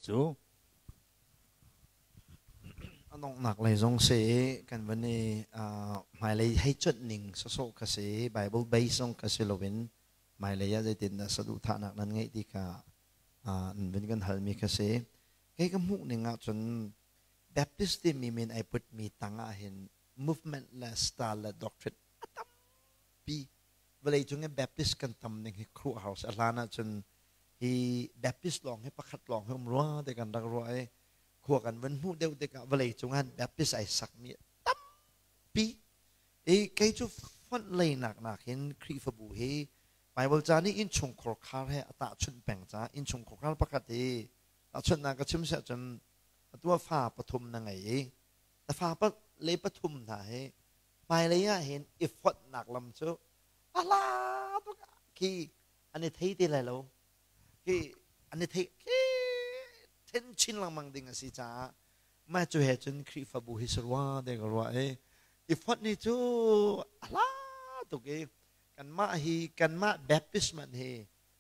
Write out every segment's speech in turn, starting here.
cu. A donghnak lei zong si kan van i hmailei hei cuanh ning sawsawh kha si Bible base zong kha si loin hmailei ah zeitindah saduhthahnak nan ngeih ti kha nan vun kan halmi kha si. Kei ka hmuh ning ahcun Baptist timi min ai putmi tang ah hin movement le style le doctrine a tampi. Vawleicung i Baptist kan tam ning hi khuaruahhar a si. A hlan ahcun hi Baptist lawng hi pakhat lawng hi um rua ti kan rak ruah i khua kan van hmuh deuh tikah vawleicung ah Baptist ai sakmi tampi. I kei cu fonh leinak nakin Khrihfabu hi Bible ca nih innchungkhar khar he a tahchunh peng caah innchungkhar khar pakhat hi tahchunhnak ka chim siah cun atu ah fa pathum na ngei i na fa le pathum hna hi hmailei ah hin i fonhnak lam cu a hla tuk khi an i thei ti lai lo khi an i thei khi then chin lengmang ding a si caah mah cu he cun Khrihfabu hi sarua te ka ruah i i fonh ni cu a hla tuk i kanmah hi kanmah Baptist man hi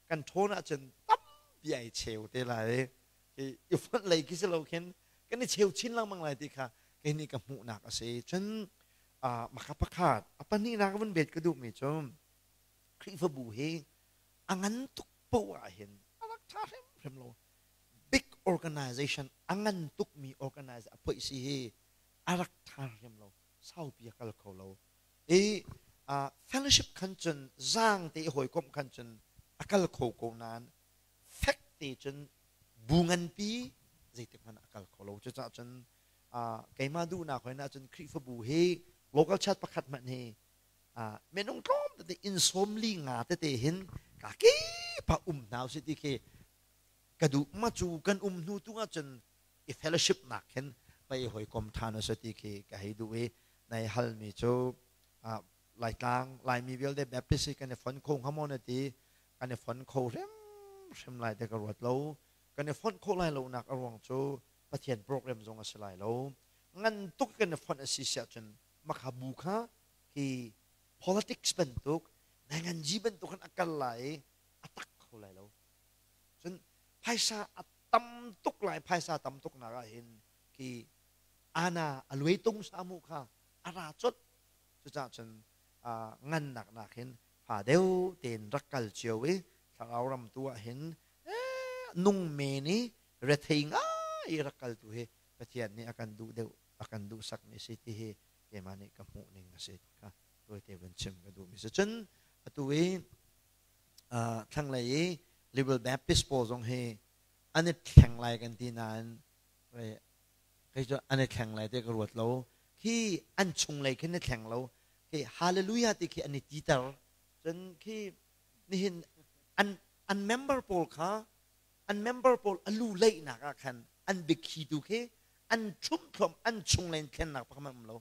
kan ṭhawn ahcun tampi ai cheu te lai i i fonh lei khi si lo khin kan i cheu chin lengmang lai ti kha kei nih ka hmuhnak a si. Cun maka pakhat a pahnihnak vun bet ka duhmi cu Khrihfabu hi a ngan tuk poah ah hin a rak ṭha hrimhrim lo. Big organization, a ngan tukmi organize a phoih si hi a rak ṭha hrim lo, saupi a kal kho lo. I fellowship khan cun zaang te i hawikomh khan cun a kal kho ko nain fek te cun bu nganpi zeitik hmanh a kal kho lo. Cucaah cun keimah duhnak hoi na cun Khrihfabu hi local church pakhat hmanh hi minung tlawm tete inn sawmli nga tete hin ka kip ah um hna usih ti khi ka duh. Ma cu kan um hnu tu ah cun i fellowship nak hin pei hawikom ṭhan a si ti khi ka hei duh i nai halmi cu Laitlang Laimi vialte Baptist hi kan i fon kho hnga maw na ti. Kan i fon kho hrimhrim lai te ka ruat lo. Kan i fonh khawh lai lonak a ruang cu Pathian program zong a si lai lo. Ngan tuk kan i fonh a si siah cun makha bu kha hi politics bantuk nanganji bantuk in a kal lai i a tak kho lai lo. Cun phaisa a tam tuk lai. Phaisa tam tuk nak ah hin khi ana a luai tung samu kha a ra colh. Cucaah cun ngannak nak hin fa deuh tein rak kal cio i thlarau ram tu ah hin nung men i rethei ngai i rak kal tu hi Pathian nih a kan duh deuh, a kan duh sakmi si ti hi keimah nih ka hmuh ning a si kha tawite vun chim ka duhmi si. Cun atu i thlanglei i Liberal Baptist pawl zong hi an i thleng lai kan ti nain kei cu an i thleng lai ti ka ruat lo. Khi an chunglei khin i thleng lo. Khi hallelujah ti khi an i titer. Cun khi nihin an member pawl kha an member pawl a lu leihnak ah khan an biakhi tu khi an ṭhumh an chunglei in thlennak pakhat um lo.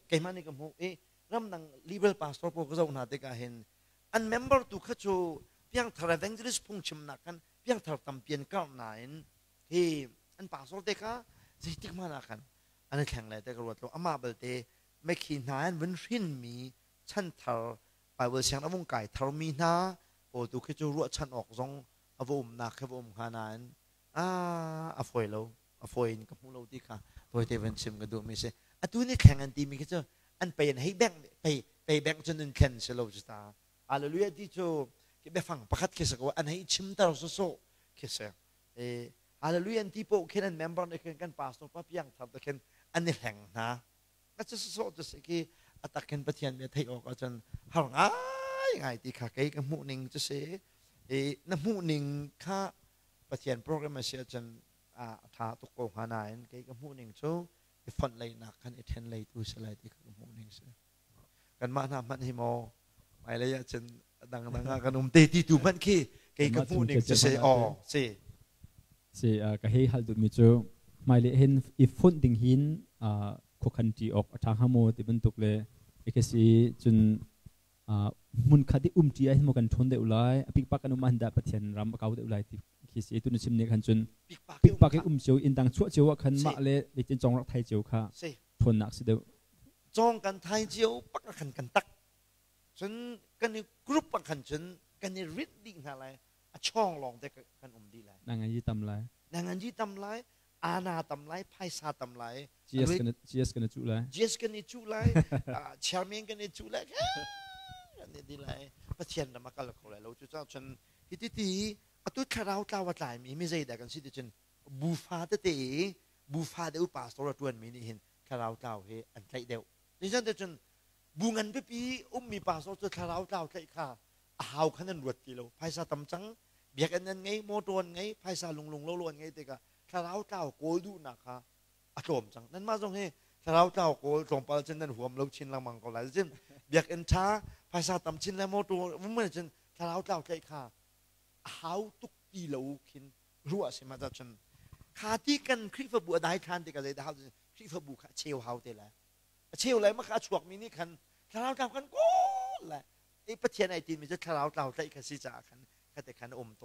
Keimah nih ka hmuh i ramdang liberal pastor pawl ka zoh hna tikah hin an member tu kha cu piangthar evangelist phungchimnak khan piangthar tampi an karh nain hi an pastor te kha zeitik hmanh ah khan an i thleng lai te ka ruat lo. Amah balte mekhi hna an vun hrinmi chanthar Bible siang a vung kai tharmi hna pawl tu khi cu ruahchan awk zong a va umnak khi va um hnga nain a fawi lo, a fawi in ka hmu lo ti kha tawite van chim ka duhmi si. Atu ni thleng an timi khi cu an pei an hei bengh pei pei bengh cun in thlen si lo cu ta. Hallelujah ti cu khi biafang pakhat khi si ko, an hei chimter sawsawh khi si. E hallelujah an ti poh khin an member nih khin kan pastor pa piang thar te khin an i hleng hna. A cu sawsawh cu si khi a tak khin Pathian bia theih awk ahcun har ngai ngai ti kha kei ka hmuh ning cu si. I na hmuh ning kha Pathian program a si ahcun a ṭha tuk ko hnga nain kei ka hmuh ning cu i fonh leinak khan i ṭhen leitu si lai ti kha ka hmuh ning si. Kanmah hna hmanh hi maw hmailei ahcun dangdang ah kan um te ti tu hmanh khi kei ka hmuh ning cu si aw si. Si ka hei hal duhmi cu hmailei hin i fonh ding hin khuakhan ṭi awk a ṭha hnga maw ti bantuk le ikasi cun hmun khat i umṭi ah hin maw kan ṭhawn deuh lai, a pikpak kan um ah hin dah Pathian ram a kau deuh lai ti khi si. Tu na chim nih khan cun pikpak i um cio, inn dang chuah cio ah khan mah le zeitin cong rak thai cio kha ṭhawnnak si deuh. Cong kan thai cio pak ah khan kan tak cun kan i group ah khan cun kan i rinh dih hna lai, a chawng lawng te kan um dih lai. Na ngai tam lai. Nanganji tam lai, ana tam lai, phaisa tam lai. GS kan GS kan cu lai. GS kan i cu lai, chairman kan i cu lai. Kan i di lai. Pathian ram a kal kho lai lo. Cu cang cun hi ti ti atu thlarau tlau a tlai mi mi zei dah kan si ti cun bufa tete bufa deuh pastor a tuan mi nih hin thlarau tlau hi an tlaih deuh. Ni te cun bu ngan pipi ummi pastor cu thlarau tlau tlaih kha a hau khan an ruat ti lo. Phaisa tam cang, biakinn an ngei, motor an ngei, phaisa lunglung lo lo an ngei tikah thlarau tlau kawl duhnak kha a tlawm cang. Nanmah zong hi thlarau tlau kawl tlawmpal cun nan huam lo chin lengmang ko lai. Cun biakinn ṭha, phaisa tam chin le motor um cun thlarau tlau tlaih kha a hau tuk ti lo khin ruah si ma cun kha ti kan Khrihfabu a dai ṭhan tikah zeidah hau Khrihfabu kha a cheu hau te lai. A cheu lai ma kha a chuakmi nih khan thlarau tlau kan kawl lai. I Pathian ai tinmi cu thlarau tlau tlaih kha si caah khan khate khan a um tawn.